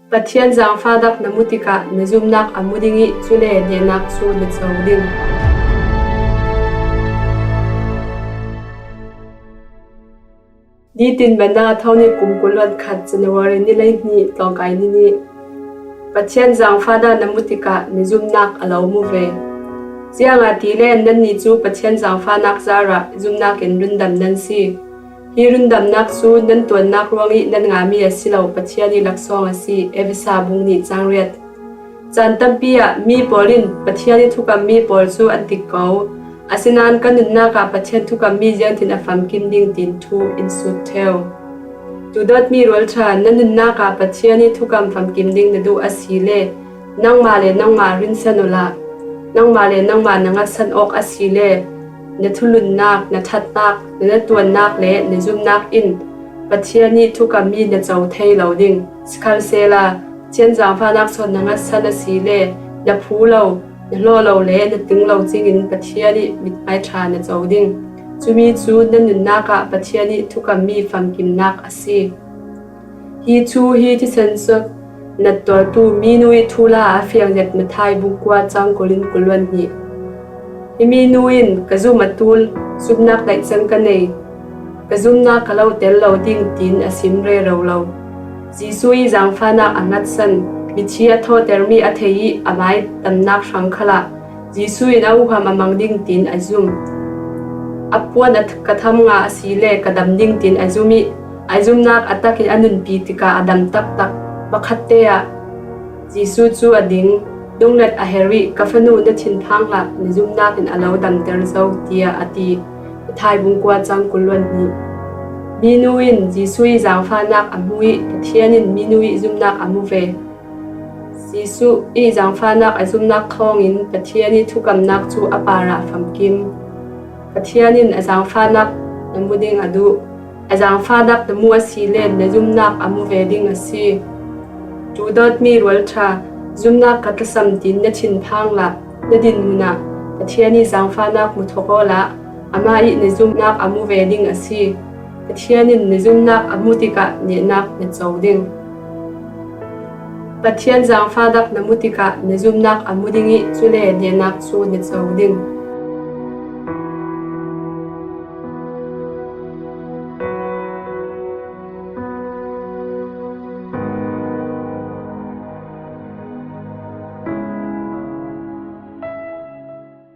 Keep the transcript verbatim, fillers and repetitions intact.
Pathian zangfahnak na mu tikah na zumnak a mu ding ih, cule nehnak cu na co ding. Nitin Manna, thawnghnih kum kul le khat, January ni hleihnih, tlawngkai ni nih. Pathian zangfahnak na mu tikah na zumnak a lo mu ve. Ziangahtile nannih cu Pathian zangfahnak zarah zumnak in rundam nan si. Hi rundamnak cu nan tuannak ruangih nan ngahmi a si lo, Pathian ih laksawng a si, Efesa bung nih cang riat. Caan tampi ah mi pawl in Pathian ih thukammi pawl cu an dik ko. Asinain ka nunnak ah Pathian thukammi ziangtin a famkim ding, tiin thu in sut ṭheu. Tuu dawtmi rualṭha, na nunnak ah Pathian ih thukam famkim ding na duh a si le, nangmah le nangmah rinsan uhla, nangmah le nangmah na ngatsan awk a si le, na thulunnak, na ṭhatnak, na, na tuannak le na zumnak in Pathian ih thukammi na co thei lo ding. Sikhalsehla, Pathian zangfahnak sawn na ngatsan a si le, na phu lo, na hlawh lo le na ting lo cingin Pathian ih mithmai ṭha na co ding. Cumi cu na nunnak ah Pathian ih thukammi famkimnak a si. Hi cu hi thisen cu nat tuartu minu ih thuhla a fiang zet Matthai bung kua cang kul in kul le hnih. Hi minu in, "Ka zum a tul, zumnak daih cang ka nei, ka zumnak ka lo tel lo ding," tiin a sim rero lo. Jesuh ih zangfahnak a ngatsan, mithi a thawhtermi a thei ih a mai damnak hrang khalah Jesuh in a huham a mang ding tiin a zum. A puan a th-, ka tham ngah a si le ka dam ding tiin a zum ih, a zumnak a tak in a nunpi tikah a dam taktak. Pakhatte ah Jesuh cu a ding, dunglet a her ih, "Ka fanu, na thinphang hlah, na zumnak in a lo damter zo," tiah a ti. Matthai bung kua cang kul le hnih. Minu in Jesuh ih zangfahnak a hmu ih Pathian in minu ih zumnak a mu ve. Jesuh ih zangfahnak a zumnak thawngin Pathian ih thukamnak cu a parah a famkim. Pathian in a zangfahnak na mu ding a duh. A zangfahnak na mu a si le na zumnak a mu ve ding a si. Tuu dawtmi rualṭha, zumnak ka tlasam tiin na thinphang hlah. Na dinhmun ah Pathian ih zangfahnak mu thok awla, amah ih na zumnak a mu ve ding a si. Pathian in na zumnak a mu tikah nehnak na co ding. Pathian zangfahnak na mu tikah na zumnak a mu ding ih, cule nehnak cu na co ding.